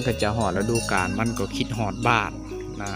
ຖ້າຈະຮອດລະດູການ ມັນກໍຄິດຮອດບ້ານນະ.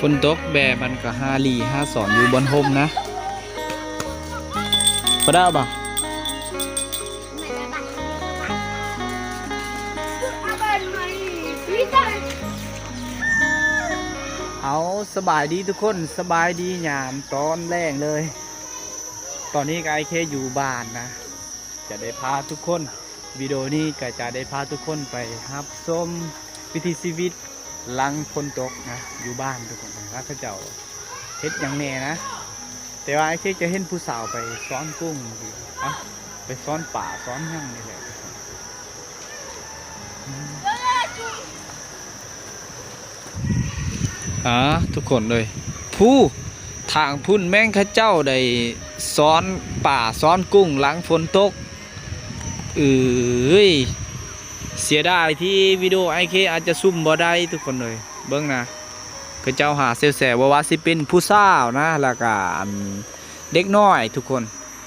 ຝົນຕົກແບບມັນກໍຫາຫຼີ່ຫາສອນຢູ່ບ່ອນຮົ່ມນະ. ປະດາວບໍ່? ເອົາ ສະບາຍດີທຸກຄົນ, ສະບາຍດີຍາມຕອນແລງເລີຍ. ຕອນນີ້ກໍໄອເຄຢູ່ບ້ານນະ. ຈະໄດ້ພາທຸກຄົນ ວິດີໂອນີ້ກໍຈະໄດ້ພາທຸກຄົນໄປຮັບຊົມວິຖີຊີວິດຫຼັງຝົນຕົກນະ ຢູ່ບ້ານທຸກຄົນນະ ວ່າເຂົາເຈົ້າເຮັດຫຍັງແດ່ນະ. ແຕ່ວ່າໄອເຄຈະເຫັນຜູ້ສາວໄປຊ້ອນກຸ້ງ ເອົ້າ ໄປຊ້ອນປາຊ້ອນຫຍັງນີ້ແຫຼະ. ອາ ທຸກຄົນເອີຍ ພູທາງພຸ້ນແມ່ນເຂົາເຈົ້າໄດ້ຊ້ອນປາຊ້ອນກຸ້ງຫຼັງຝົນຕົກ. ເອີຍ ເສຍດາຍທີ່ວິດີໂອໄອເຄອາດຈະຊູມບໍ່ໄດ້ທຸກຄົນເອີຍ. ເບິ່ງນະ ເຂົາເຈົ້າຫາແຊວໆ ບໍ່ວ່າຊິເປັນຜູ້ສາວນະ ແລ້ວກະ ອັນ ເດັກນ້ອຍທຸກຄົນ.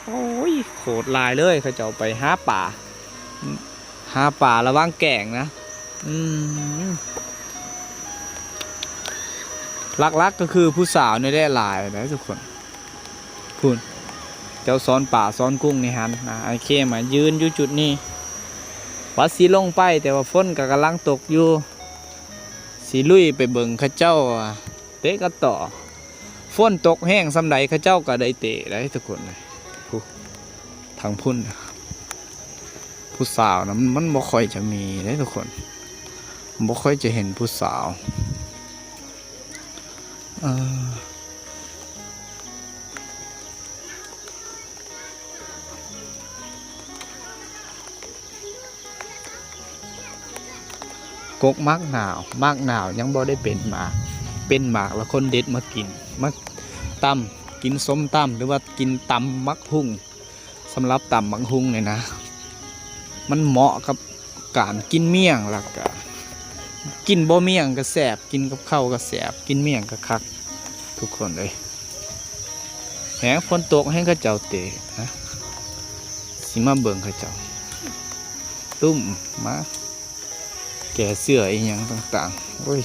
ໂອ້ຍ ໂຄດຫຼາຍເລີຍ ເຂົາເຈົ້າໄປຫາປາ ຫາປາລະຫວ່າງແກ້ງນະ. ອືມ ຫຼັກໆກໍຄືຜູ້ສາວນີ້ແຫຼະຫຼາຍເດ້ທຸກຄົນ. ພຸ້ນ ເຈົ້າຊ້ອນປາຊ້ອນກຸ້ງໃນຫັ້ນນະ. ໄອເຄມາຢືນຢູ່ຈຸດນີ້ ວ່າຊິລົງໄປ ແຕ່ວ່າຝົນກໍກຳລັງຕົກຢູ່ ຊິລຸຍໄປເບິ່ງເຂົາເຈົ້າ ເຕະກັບຕໍ່. ຝົນຕົກແຮງສ່ຳໃດ ເຂົາເຈົ້າກໍໄດ້ເຕະໄດ໋ທຸກຄົນ. ຜູ້ ທາງພຸ້ນ ຜູ້ສາວນະ ມັນ ມັນບໍ່ຄ່ອຍຈະມີເດ້ທຸກຄົນ ບໍ່ຄ່ອຍຈະເຫັນຜູ້ສາວ. ເອີ ກົກໝາກໜາວ ໝາກໜາວຍັງບໍ່ໄດ້ເປັນໝາກ ເປັນໝາກແລ້ວຄົນເດັດມາກິນ ມາຕຳ ກິນສົ້ມຕຳ ຫຼືວ່າກິນຕຳໝາກຫຸ່ງ. ສຳລັບຕຳໝາກຫຸ່ງນີ້ນະ ມັນເໝາະກັບການກິນມ້ຽງ ແລ້ວກະກິນບໍ່ມ້ຽງກະແຊບ ກິນກັບເຂົ້າກະແຊບ ກິນມ້ຽງກະຄັກ ທຸກຄົນເອີຍ. ແຮງຝົນຕົກແຮງເຂົາເຈົ້າເຕະນະ ຊິມາເບິ່ງເຂົາເຈົ້າ ຕຸ້ມມາແກ້ເສື້ອອີ່ຫຍັງຕ່າງໆ ໂອ້ຍ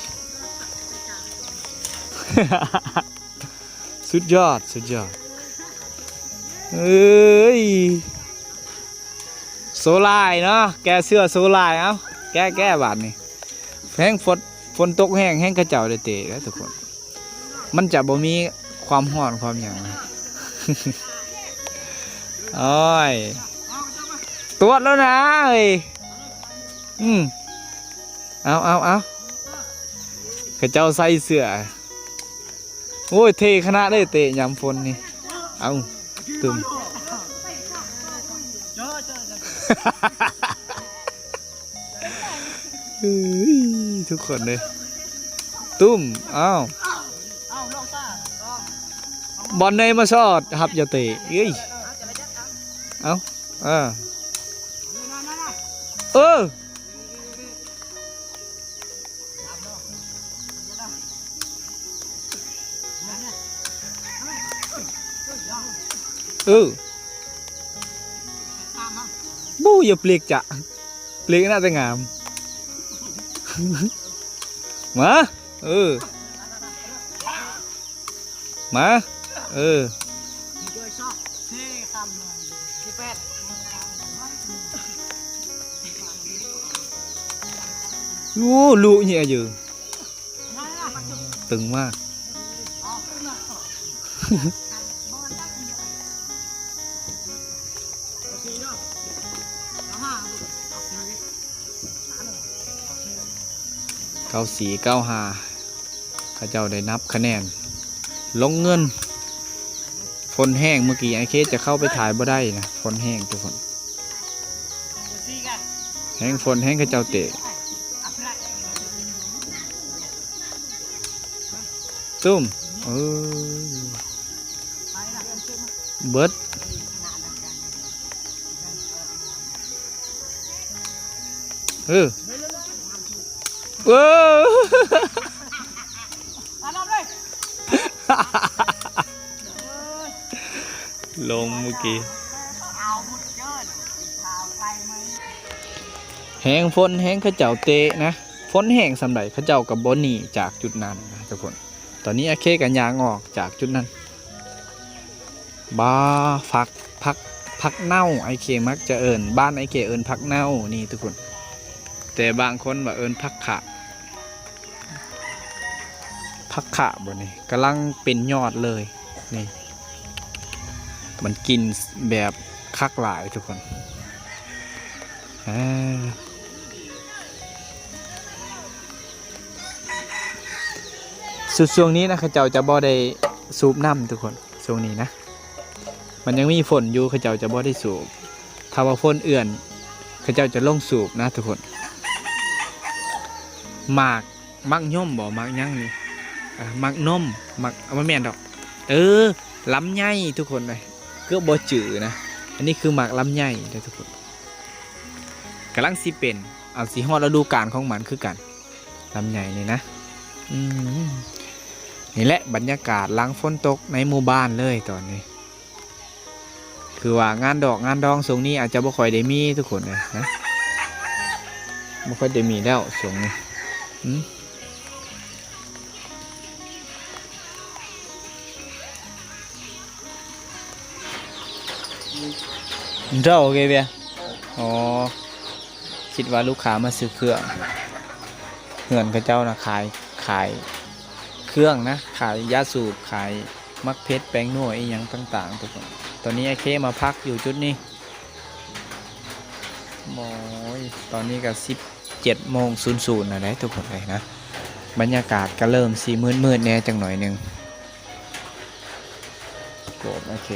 ສຸດຍອດ ສຸດຍອດ ເອີຍ ໂຊຫຼາຍເນາະ ແກ້ເສື້ອໂຊຫຼາຍ. ເອົ້າ ແກ້ ແກ້ບາດນີ້ ແຮງຝົນ ຝົນຕົກແຮງ ແຮງເຂົາເຈົ້າໄດ້ເຕະແລ້ວທຸກຄົນ ມັນຈະບໍ່ມີຄວາມຮ້ອນຄວາມຫຍັງ. ໂອ້ຍ ຕວດແລ້ວນາເອີຍ. ອືມ ເອົາ ເອົາ ເອົາ ເຂົາເຈົ້າໃສ່ເສື້ອ ໂອ້ຍ ເທ່ຂະໜາດເລີຍ ເຕະຍາມຝົນນີ້ ເອົາ ຕຶມ ເອີຍ ທຸກຄົນເດີ ຕຸ້ມ ເອົ້າ ບອນເນີຍມາຊອດ ຮັບຢ່າເຕະ ເອີຍ ເອົ້າ ເອີ ເອີ. ເອີ ບູ ຢ່າເປລກຈະ ເປລກໜ້າແຕ່ງາມ ມາ ເອີ ມາ ເອີ ໂອ້ ລຸເຍອະເຢີ ຕຶງມາກ. ເກົ້າສີ່ ເກົ້າຫ້າ ເຂົາເຈົ້າໄດ້ນັບຄະແນນ ລົງເງິນ. ຝົນແຮງ ເມື່ອກີ້ອ້າຍເຄຈະເຂົ້າໄປຖ່າຍບໍ່ໄດ້ນະ ຝົນແຮງທຸກຄົນ. ແຮງຝົນແຮງ ເຂົາເຈົ້າເຕະ ຕຸ້ມ ເອີ ເບິດ ເອີ ເອີ ລົງເມື່ອກີ້ ແຮງຝົນແຮງ ເຂົາເຈົ້າເຕະນະ ຝົນແຮງສ່ຳໃດ ເຂົາເຈົ້າກໍບໍ່ໜີຈາກຈຸດນັ້ນນະທຸກຄົນ. ຕອນນີ້ອ້າຍເຄກໍຍ່າງອອກຈາກຈຸດນັ້ນ. ບາ ຜັກ ຜັກ ຜັກເນົ່າ ອ້າຍເຄມັກຈະເອີ້ນ ບ້ານອ້າຍເຄເອີ້ນຜັກເນົ່ານີ້ທຸກຄົນ ແຕ່ບາງຄົນວ່າເອີ້ນຜັກຂະ ຜັກຂະບໍນີ້ ກຳລັງເປັນຍອດເລີຍນີ້ ມັນກິນແບບຄັກຫຼາຍທຸກຄົນ. ອ່າ ຊຸ ຊ່ວງນີ້ນະ ເຂົາເຈົ້າຈະບໍ່ໄດ້ສູບນ້ຳທຸກຄົນ ຊ່ວງນີ້ນະ ມັນຍັງມີຝົນຢູ່ ເຂົາເຈົ້າຈະບໍ່ໄດ້ສູບ. ຖ້າວ່າຝົນເອື້ອນ ເຂົາເຈົ້າຈະລົງສູບນະທຸກຄົນ. ໝາກ ໝາກຍົມບໍ ໝາກຫຍັງນີ້ ອ່າ ໝາກນົມ ໝາກ ບໍ່ແມ່ນດອກ ເອີ ລຳໄຍທຸກຄົນເອີຍ ເກືອບບໍ່ຈື່ນະ. ອັນນີ້ຄືໝາກລຳໄຍເດີທຸກຄົນ ກຳລັງຊິເປັນ ເອົາ ຊິຮອດລະດູການຂອງມັນຄືກັນ ລຳໄຍນີ້ນະ. ອືມ ນີ້ແຫຼະບັນຍາກາດຫຼັງຝົນຕົກໃນໝູ່ບ້ານເລີຍຕອນນີ້ ຄືວ່າງານດອກງານດອງຊ່ວງນີ້ອາດຈະບໍ່ຄ່ອຍໄດ້ມີທຸກຄົນເອີຍນະ ບໍ່ຄ່ອຍໄດ້ມີແລ້ວຊ່ວງນີ້. ອືມ ເຈົ້າ ໂອເຄເບຍ ອໍ ຄິດວ່າລູກຄ້າມາຊື້ເຄື່ອງ ເຮືອນເຂົາເຈົ້ານະ ຂາຍ ຂາຍເຄື່ອງນະ ຂາຍຢາສູບ ຂາຍໝາກເຜັດ ແປ້ງນົວ ອີ່ຫຍັງຕ່າງໆທຸກຄົນ. ຕອນນີ້ອ້າຍເຄມາພັກຢູ່ຈຸດນີ້ ໂອ້ຍ ຕອນນີ້ກໍສິບເຈັດໂມງສູນໆ ແລ້ວເດ້ທຸກຄົນເອີຍນະ ບັນຍາກາດກໍເລີ່ມຊິມືດໆແດ່ຈັກໜ້ອຍໜຶ່ງ. ໂອເຄ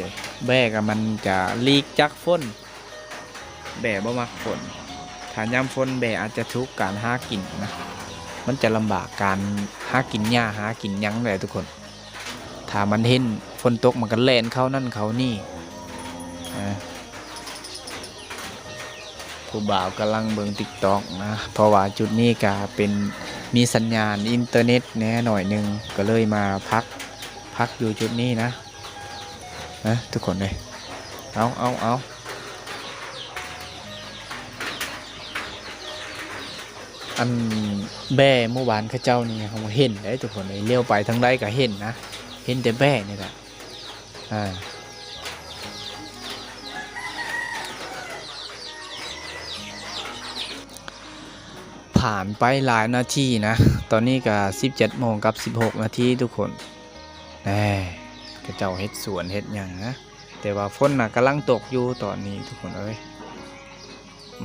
ແບ້ກໍມັນຈະຫຼີກຈາກຝົນ ແບ້ບໍ່ມັກຝົນ ຖ້າຍາມຝົນແບ້ອາດຈະທຸກການຫາກິນນະ ມັນຈະລຳບາກການຫາກິນຫຍ້າຫາກິນຫຍັງແຫຼະທຸກຄົນ. ຖ້າມັນເຫັນຝົນຕົກມັນກໍແລ່ນເຂົ້ານັ້ນເຂົ້ານີ້ ອ່າ ຜູ້ບ່າວກຳລັງເບິ່ງຕິກຕອກນະ ເພາະວ່າຈຸດນີ້ກະເປັນ ມີສັນຍານອິນເຕີເນັດແດ່ໜ້ອຍໜຶ່ງ ກໍເລີຍມາພັກ ພັກຢູ່ຈຸດນີ້ນະ ນະ ທຸກຄົນເອີຍ. ເອົາ ເອົາ ເອົາ ອັນແບ້ໝູ່ບ້ານເຂົາເຈົ້ານີ້ ເຮົາເຫັນໄດ໋ທຸກຄົນເອີຍ ລ້ຽວໄປທາງໃດກໍເຫັນນະ ເຫັນແຕ່ແບ້ນີ້ແຫຼະ. ອ່າ ຜ່ານໄປຫຼາຍນາທີນະ ຕອນນີ້ກະສິບເຈັດໂມງກັບສິບຫົກນາທີທຸກຄົນ. ແນ່ ເຂົາເຈົ້າເຮັດສວນເຮັດຫຍັງນະ ແຕ່ວ່າຝົນນະກຳລັງຕົກຢູ່ຕອນນີ້ທຸກຄົນເອີຍ.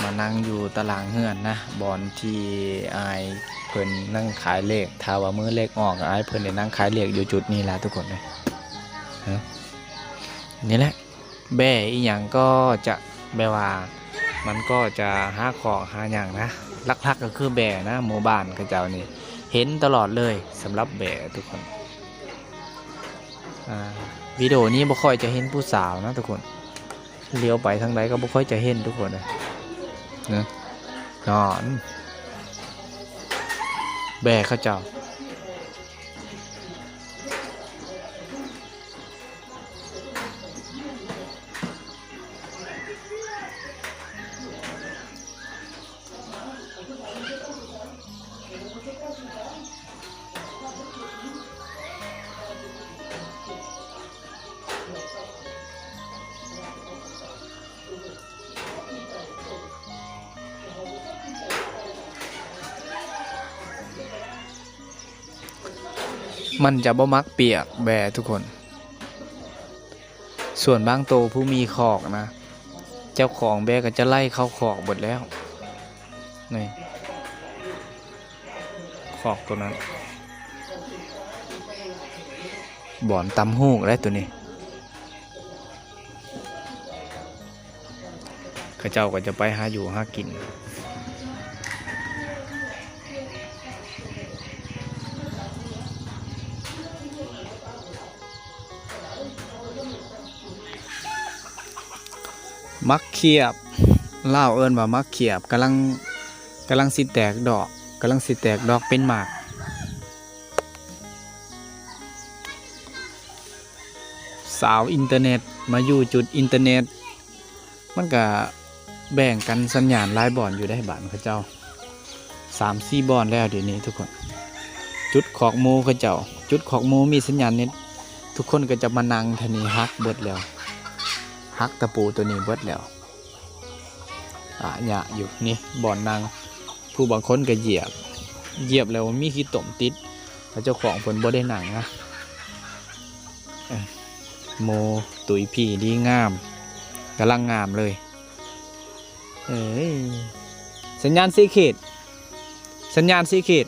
ມານັ່ງຢູ່ຕາລ່າງເຮືອນນະ ບ່ອນທີ່ອ້າຍເພິ່ນນັ່ງຂາຍເລກ ຖ້າວ່າມື້ເລກອອກ ອ້າຍເພິ່ນໄດ້ນັ່ງຂາຍເລກຢູ່ຈຸດນີ້ລະທຸກຄົນເອີຍ. ນີ້ແຫຼະ ແບ້ອີ່ຫຍັງກໍຈະ ແບບວ່າ ມັນກໍຈະຫາຂອງຫາຫຍັງນະ ຫຼັກໆກໍຄືແບ້ນະ ໝູ່ບ້ານເຂົາເຈົ້ານີ້ເຫັນຕະຫຼອດເລີຍ ສຳລັບແບ້ທຸກຄົນ. ອ່າ ວິດີໂອນີ້ບໍ່ຄ່ອຍຈະເຫັນຜູ້ສາວນະທຸກຄົນ ລ້ຽວໄປທາງໃດກໍບໍ່ຄ່ອຍຈະເຫັນທຸກຄົນເອີຍ ນະ ນອນ ແບ້ເຂົາເຈົ້າ. ມັນຈະບໍ່ມັກປຽກແບ້ທຸກຄົນ. ສ່ວນບາງໂຕຜູ້ມີຄອກນະ ເຈົ້າຂອງແບ້ກໍຈະໄລ່ເຂົ້າຄອກເບິດແລ້ວ ນີ້. ຄອກໂຕນັ້ນ ບ່ອນຕຳຮູ້ໄດ໋ໂຕນີ້. ເຂົາເຈົ້າກໍຈະໄປຫາຢູ່ຫາກິນ. ໝາກຂຽບ ລາວເອີ້ນວ່າໝາກຂຽບ ກຳລັງ ກຳລັງຊິແຕກດອກ ກຳລັງຊິແຕກດອກເປັນໝາກ. ສາວອິນເຕີເນັດ ມາຢູ່ຈຸດອິນເຕີເນັດ ມັນກະແບ່ງກັນສັນຍານຫຼາຍບ່ອນຢູ່ໃດ໋ ບ້ານເຂົາເຈົ້າ ສາມສີ່ບ່ອນແລ້ວດຽວນີ້ທຸກຄົນ. ຈຸດຄອກໝູເຂົາເຈົ້າ ຈຸດຄອກໝູມີສັນຍານເນັດ ທຸກຄົນກໍຈະມານັ່ງແຖວນີ້ ຫັກເບິດແລ້ວ ຫັກຕະປູໂຕນີ້ເບິດແລ້ວ. ອາຍະຢູ່ ນີ້ບ່ອນນັ່ງ ຜູ້ບາງຄົນກໍຢຽບ ຢຽບແລ້ວມີຂີ້ຕົມຕິດ ແລ້ວເຈົ້າຂອງເພິ່ນບໍ່ໄດ້ນັ່ງນະ. ເອີ ໝູຕຸຍພີດີງາມ ກຳລັງງາມເລີຍ. ເອີຍ ສັນຍານສີເຂດ ສັນຍານສີເຂດ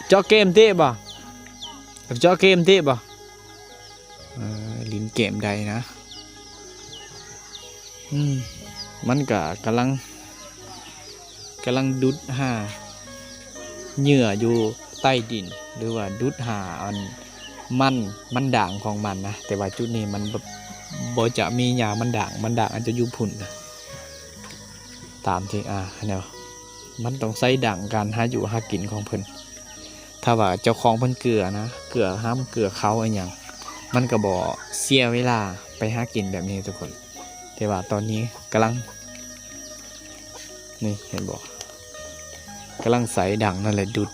ເຈາະເກມຕິບໍ່ ເຈາະເກມຕິບໍ່? ເອີ ຫຼິ້ນເກມໃດນະ. ອືມ ມັນກະກຳລັງ ກຳລັງດຸດຫາເຫຍື່ອຢູ່ໃຕ້ດິນ ຫຼືວ່າດຸດຫາອັນມັນ ມັນດາງຂອງມັນນະ. ແຕ່ວ່າຈຸດນີ້ມັນ ບໍ່ ບໍ່ຈະມີຫຍ້າມັນດາງ ມັນດາງອາດຈະຢູ່ພຸ້ນນະ. ຕາມທີ່ ອາ ແນວ ມັນຕ້ອງໃຊ້ດັງການຫາຢູ່ຫາກິນຂອງເພິ່ນ. ຖ້າວ່າເຈົ້າຂອງເພິ່ນເກືອນະ ເກືອຫ້ຳເກືອເຂົ້າອີ່ຫຍັງ ມັນກໍບໍ່ເສຍເວລາໄປຫາກິນແບບນີ້ທຸກຄົນ. ແຕ່ວ່າຕອນນີ້ກຳລັງ ນີ້ເຫັນບໍ່ ກຳລັງໃຊ້ດັງນັ້ນແຫຼະ ດຸດ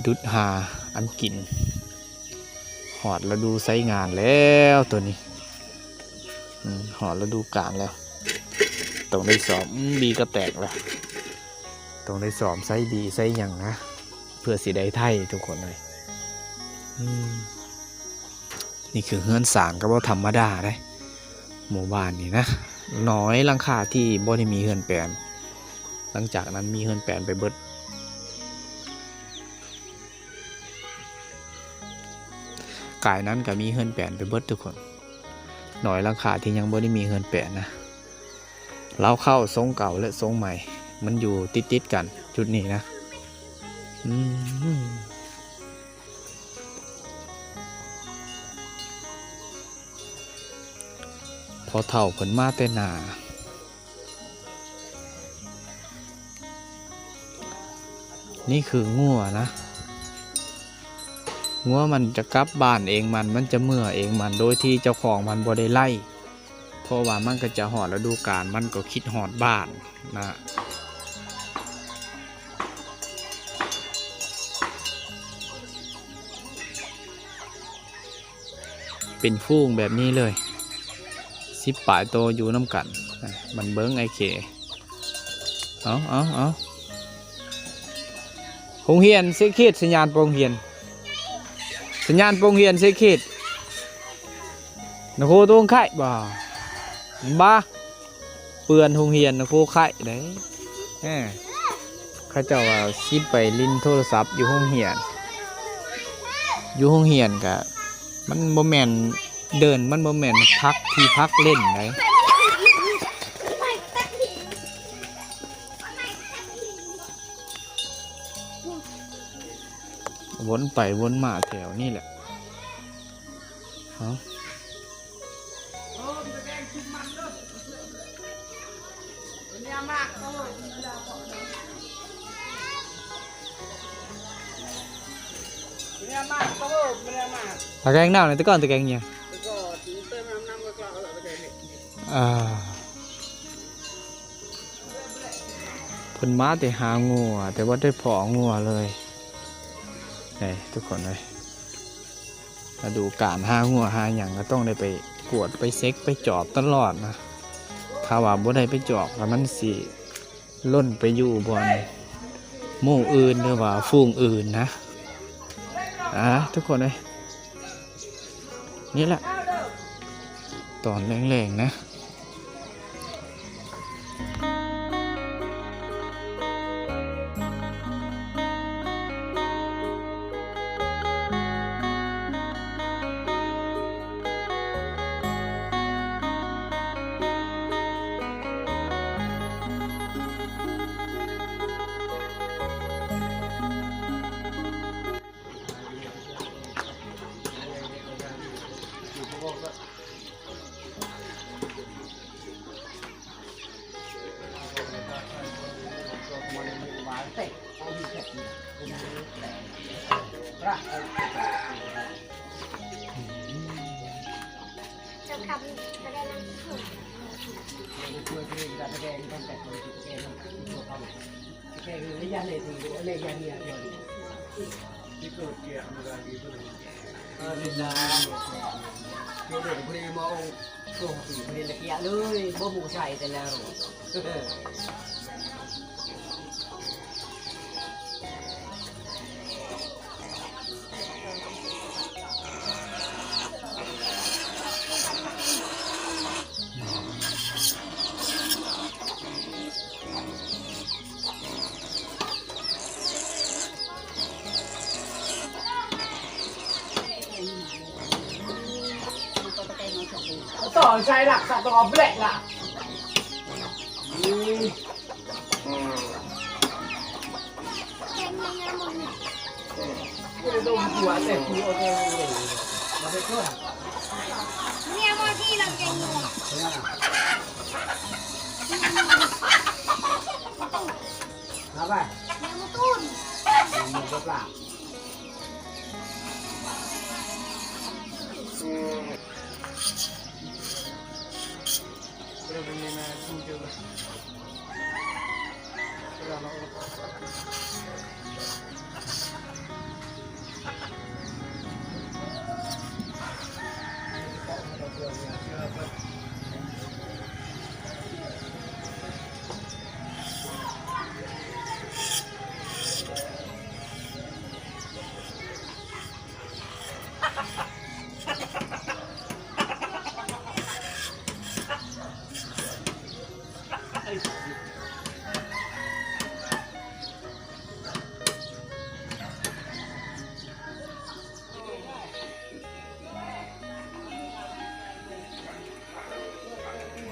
ດຸດຫາອັນກິນ. ຮອດລະດູໃຊ້ງານແລ້ວໂຕນີ້ ອືມ ຮອດລະດູການແລ້ວ ຕ້ອງໄດ້ຊ້ອມ. ອືມ ບີກໍແຕກແລ້ວ ຕ້ອງໄດ້ຊ້ອມໃຊ້ບີໃຊ້ຫຍັງນະ ເພື່ອຊິໄດ້ໄຖທຸກຄົນເອີຍ. ອືມ ນີ້ຄືເຮືອນສ້າງກໍບໍ່ທຳມະດາເດ້ ໝູ່ບ້ານນີ້ນະ ໜ້ອຍຫຼັງຄາທີ່ບໍ່ໄດ້ມີເຮືອນແປນ. ຫຼັງຈາກນັ້ນມີເຮືອນແປນໄປເບິດ. ກາຍນັ້ນກໍມີເຮືອນແປນໄປເບິດທຸກຄົນ ໜ້ອຍຫຼັງຄາທີ່ຍັງບໍ່ໄດ້ມີເຮືອນແປນນະ. ລາວເຂົ້າຊົງເກົ່າ ແລະ ຊົງໃໝ່ ມັນຢູ່ຕິດໆກັນ ຈຸດນີ້ນະ. ອືມ ພໍ່ເຖົ້າເພິ່ນມາແຕ່ໜ້າ. ນີ້ຄືງົວນະ ງົວມັນຈະກັບບ້ານເອງມັນ ມັນຈະເມືອເອງມັນ ໂດຍທີ່ເຈົ້າຂອງມັນບໍ່ໄດ້ໄລ່ ເພາະວ່າມັນກໍຈະຮອດລະດູການ ມັນກໍຄິດຮອດບ້ານນະ. ເປັນຝູງແບບນີ້ເລີຍ ສິບປາຍໂຕຢູ່ນຳກັນ. ມັນເບິ່ງໄອ້ເຄ ເອົາ ເອົາ ເອົາ ໂຮງຮຽນເຊເຂດ ສັນຍານໂປງຮຽນ ສັນຍານໂປງຮຽນເຊເຂດ ນະໂຄຕົງໄຂ່ບໍ່ ເຫັນບໍ່? ເປື້ອນໂຮງຮຽນນະໂຄໄຂ່ເດ້. ເອີ ເຂົາເຈົ້າວ່າຊິໄປຫຼິ້ນໂທລະສັບຢູ່ໂຮງຮຽນ ຢູ່ໂຮງຮຽນກະ ມັນບໍ່ແມ່ນເດີ່ນ ມັນບໍ່ແມ່ນພັກທີ່ພັກຫຼິ້ນໃດ. ວົນໄປວົນມາແຖວນີ້ແຫຼະ. ເອົາ ຕະແກງນ້ຳນີ້ ແຕ່ກ່ອນຕະແກງຫຍັງ? ອ່າ ເພິ່ນມາແຕ່ຫາງົວ ແຕ່ບໍ່ໄດ້ພໍ້ງົວເລີຍ. ນີ້ທຸກຄົນເອີຍ ລະດູການຫາງົວຫາຫຍັງກໍຕ້ອງໄດ້ໄປກວດໄປເຊັກໄປຈອບຕະຫຼອດນະ. ຖ້າວ່າບໍ່ໄດ້ໄປຈອບກໍມັນຊິຫຼົ່ນໄປຢູ່ບ່ອນໝູ່ອື່ນ ຫຼືວ່າຝູງອື່ນນະ. ອ່າ ທຸກຄົນເອີຍ ນີ້ແຫຼະ ຕອນແລງໆນະ. ເຈົ້າຄຳກໍໄດ້ນຳ ໂອ້ ພໍດີລະກຽເລີຍ ບໍ່ຮູ້ໃສ່ແຕ່ແລ້ວ. ຕໍ່ໃສ່ຫຼັກສະຕໍແບລະ ອືມ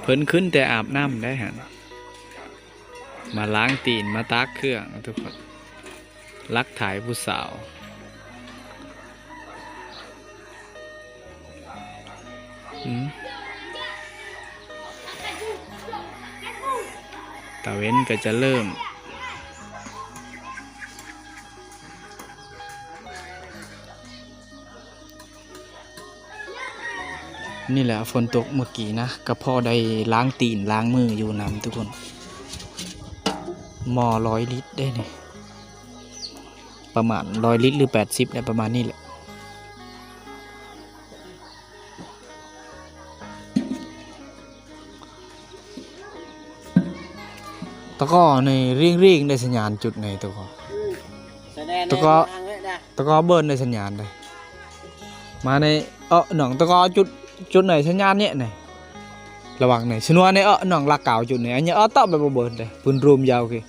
ເພິ່ນຂຶ້ນແຕ່ອາບນ້ຳໄດ້ຫັ້ນ ມາລ້າງຕີນ ມາຕາກເຄື່ອງທຸກຄົນ ລັກຖ່າຍຜູ້ສາວ. ອືມ ຕາເວັນກໍຈະເລີ່ມ ນີ້ແຫຼະ ຝົນຕົກເມື່ອກີ້ນະ ກໍພໍໄດ້ລ້າງຕີນລ້າງມືຢູ່ນຳທຸກຄົນ ໝໍ້ຮ້ອຍລິດເດ້ນີ້ ປະມານຮ້ອຍລິດ ຫຼື ແປດສິບ ແຫຼະ ປະມານນີ້ແຫຼະ. ຕະກໍໃນເຣງໆ ໄດ້ສັນຍານຈຸດໃນຕະກໍ ຕະກໍ ຕະກໍເບີນໄດ້ສັນຍານເດ້ ມາໃນເອາະໜອງຕະກໍຈຸດ ຈຸດໃນສັນຍານເນຍໃນ ລະວັງໃນສະນົວໃນເອາະໜອງລາກາວຈຸດໃນ ອັນນີ້ເອາະຕອບໄປບໍ່ເບີນເດ້ ປືນຣູມຍາວເກ ອ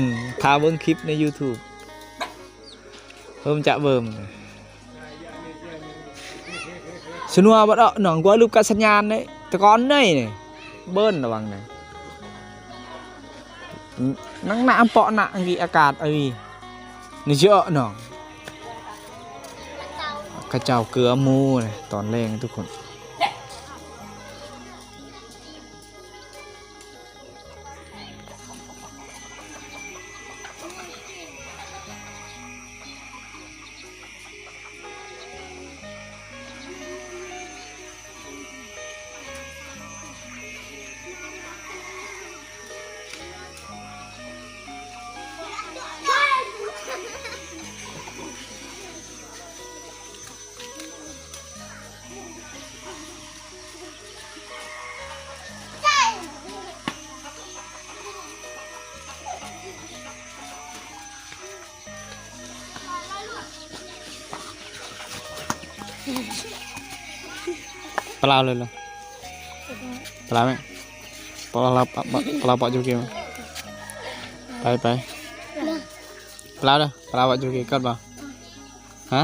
ືມ ຖ້າເບິ່ງຄລິບໃນຢູທູບ ເພີ່ມຈະເບິ່ງ ສະນົວບັດເອາະໜອງກວາລືບກັດສັນຍານເດ້ ຕະກອນໃນນີ້ ເບີນລະວັງນະ ນັງໜ້າເປາະໜ້າອັງກີອາກາດອາວີ ນີ້ຊິເອາະໜອງ ເຂົາເຈົ້າເກືອໝູນະ ຕອນແລງທຸກຄົນ. ປະລາວເລີຍເລີຍ ປະລາວແມ່ ປະລາວ ປະລາວປະຈູເກມ ໄປ ໄປ ປະລາວເດີ ປະລາວປະຈູເກກັດບໍ່? ຮະ?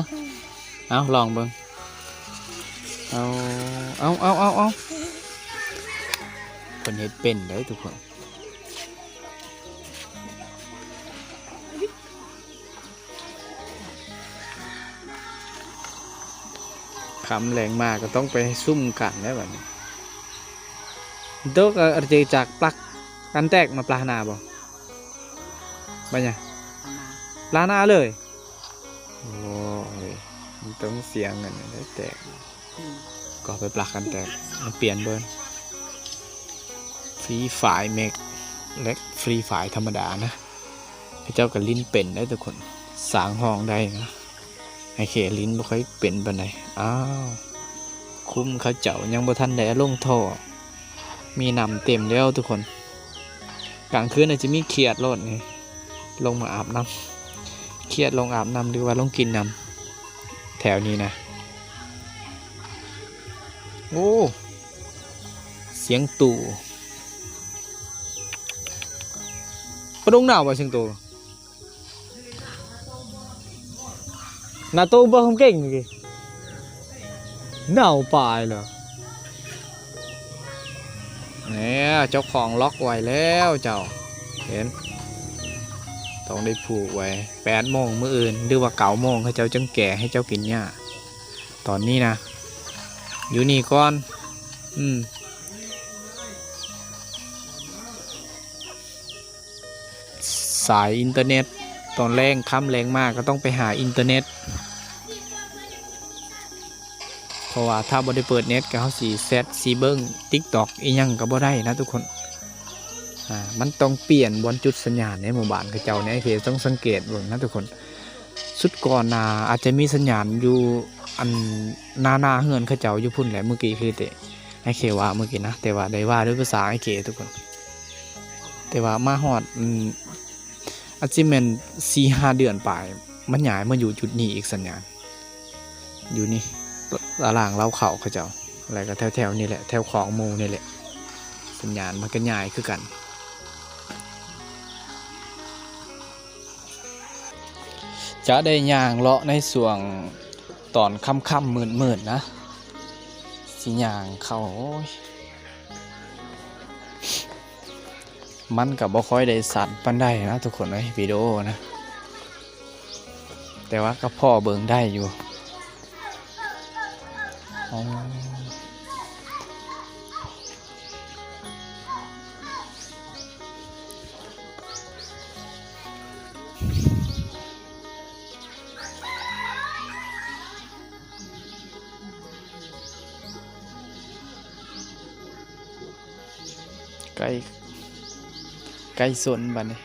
ເອົາ ລອງເບິ່ງ ເອົາ ເອົາ ເອົາ ເອົາ ເອົາ ເພິ່ນເຮັດເປັນເດ້ທຸກຄົນ. ຄ່ຳແລງມາກໍຕ້ອງໄປຊຸມກັນແລ້ວບັດນີ້ ໂຕກໍອາເຈຈາກປັກ ກັນແຕກ ມາປະຫານາບໍ່? ບໍ່ຫຍັງ ປະຫານາເລີຍ. ໂອ້ຍ ມັນຕ້ອງເສຍເງິນແທ້ແຕກ. ອືມ ກໍໄປປະກັນແຕກ ມັນປ່ຽນເບິ່ງ ຟຣີຟາຍແມັກ ແລະ ຟຣີຟາຍທຳມະດານະ. ເຂົາເຈົ້າກໍຫຼິ້ນເປັນເດ້ທຸກຄົນ ສ້າງຫ້ອງໄດ້ນະ. ໄອ້ເຄຫຼິ້ນບໍ່ຄ່ອຍເປັນປານໃດ. ອ້າວ ຄຸ້ມເຂົາເຈົ້າຍັງບໍ່ທັນໄດ້ເອົາລົງທໍ່ ມີນ້ຳເຕັມແລ້ວທຸກຄົນ. ກາງຄືນອາດຈະມີຂຽດໂລດນີ້ ລົງມາອາບນ້ຳ ຂຽດລົງອາບນ້ຳ ຫຼືວ່າລົງກິນນ້ຳແຖວນີ້ນະ. ໂອ້ ສຽງຕູ້ ປະດົງໜາວວ່າສຽງຕູ້. ໜ້າໂຕບໍ່ຄຳເກັ່ງກີ້ ໜາວປາຍລະ. ແນ່ ເຈົ້າຂອງລັອກໄວ້ແລ້ວເຈົ້າ ເຫັນ ຕ້ອງໄດ້ຜູກໄວ້ ແປດໂມງມື້ອື່ນ ຫຼືວ່າເກົ້າໂມງ ເຂົາເຈົ້າຈຶ່ງແກ່ໃຫ້ເຈົ້າກິນຫຍ້າ. ຕອນນີ້ນະ ຢູ່ນີ້ກ່ອນ. ອືມ ສາຍອິນເຕີເນັດ ຕອນແລງ ຄ່ຳແລງມາກໍຕ້ອງໄປຫາອິນເຕີເນັດ ເພາະວ່າຖ້າບໍ່ໄດ້ເປີດເນັດ ກໍເຮົາຊິແຊັດ ຊິເບິ່ງຕິກຕັອກອີ່ຫຍັງກໍບໍ່ໄດ້ນະທຸກຄົນ. ອາ ມັນຕ້ອງປ່ຽນບ່ອນຈຸດສັນຍານໃນໝູ່ບ້ານເຂົາເຈົ້ານີ້ ເຮົາຕ້ອງສັງເກດເບິ່ງນະທຸກຄົນ. ຊຸດກ່ອນນະ ອາດຈະມີສັນຍານຢູ່ອັນໜ້າ ໜ້າເຮືອນເຂົາເຈົ້າຢູ່ພຸ້ນແຫຼະ ມື້ກີ້ຄືແຕ່ ອ້າຍເຄວ່າມື້ກີ້ນະ ແຕ່ວ່າໄດ້ວ່າດ້ວຍພາສາອ້າຍເຄທຸກຄົນ. ແຕ່ວ່າມາຮອດ ອືມ ອາດຊິແມ່ນສີ່ຫ້າເດືອນປາຍ ມັນຍ້າຍມາຢູ່ຈຸດນີ້ອີກ ສັນຍານຢູ່ນີ້ ຕະລ່າງເລົ້າເຂົ້າເຂົາເຈົ້າ ແລ້ວກໍແຖວໆນີ້ແຫຼະ ແຖວຄອງໝູ່ນີ້ແຫຼະ ສັນຍານມັນກໍຍ້າຍຄືກັນ. ຈະໄດ້ຍ່າງເລາະໃນຊ່ວງຕອນຄ່ຳໆມືດໆນະ ຊິຍ່າງເຂົ້າ ໂອ້ຍ ມັນກໍບໍ່ຄ່ອຍໄດ້ຊັດປານໃດນະທຸກຄົນເອີຍ ວິດີໂອນະ ແຕ່ວ່າກໍພໍເບິ່ງໄດ້ຢູ່. ອໍ ໃກ້ ໃກ້ຊົນບັດນີ້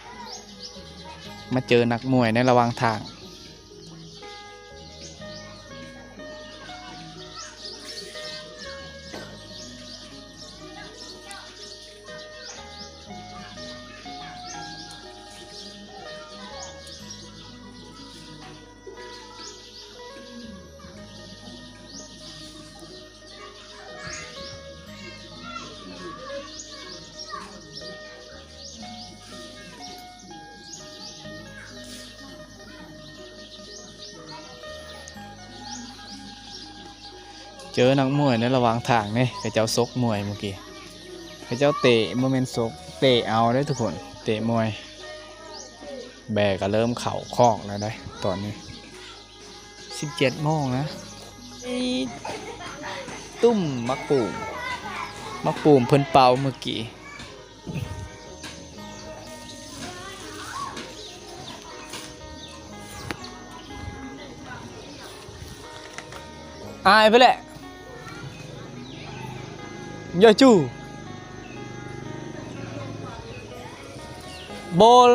ມາເຈີນັກມວຍໃນລະຫວ່າງທາງ. ເຈີນັກມວຍໃນລະຫວ່າງທາງເດ້ ເຂົາເຈົ້າຊົກມວຍມື້ກີ້ ເຂົາເຈົ້າເຕະ ບໍ່ແມ່ນຊົກ ເຕະເອົາເດ້ທຸກຄົນ ເຕະມວຍ. ແບກໍເລີ່ມເຂົ້າຄອກແລ້ວເດ້ຕອນນີ້ ສິບເຈັດໂມງນະ. ຕຸ້ມໝາກປູມ ໝາກປູມເພິ່ນເປົ່າມື້ກີ້. ອາຍໄປແຫຼະ ຢ່າຈູ້ ໂບລ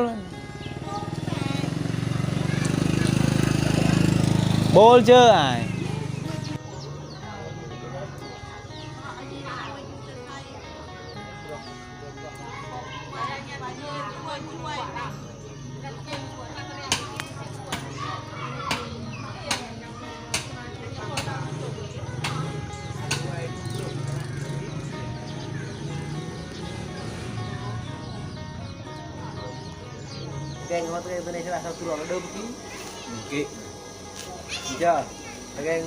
ໂບລເຈີອາຍ. ແກງເຮົາ ແກງຕົວນີ້ ເຮົາເອົາຕົວເດີມກິນ ກິນ ເຈົ້າ ແກງ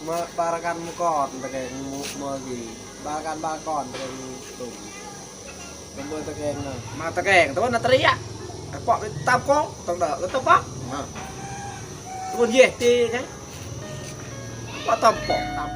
ມາປາລະກັນມາກ່ອນ ຕະແກງ ມາກີ ບາລະກັນບາລະກ່ອນ ຕະແກງ ຕຸ່ມ ເປັນເບີຕະແກງນະ ມາຕະແກງ ຕະວັນນະຕະລິຍະ ກະເປາະໄປຕາມກອງ ຕ້ອງເດີ ກະຕະປະ ນະ ຕະວັນເຢ ຕີນະ ກະເປາະຕາມກອງ ຕາມ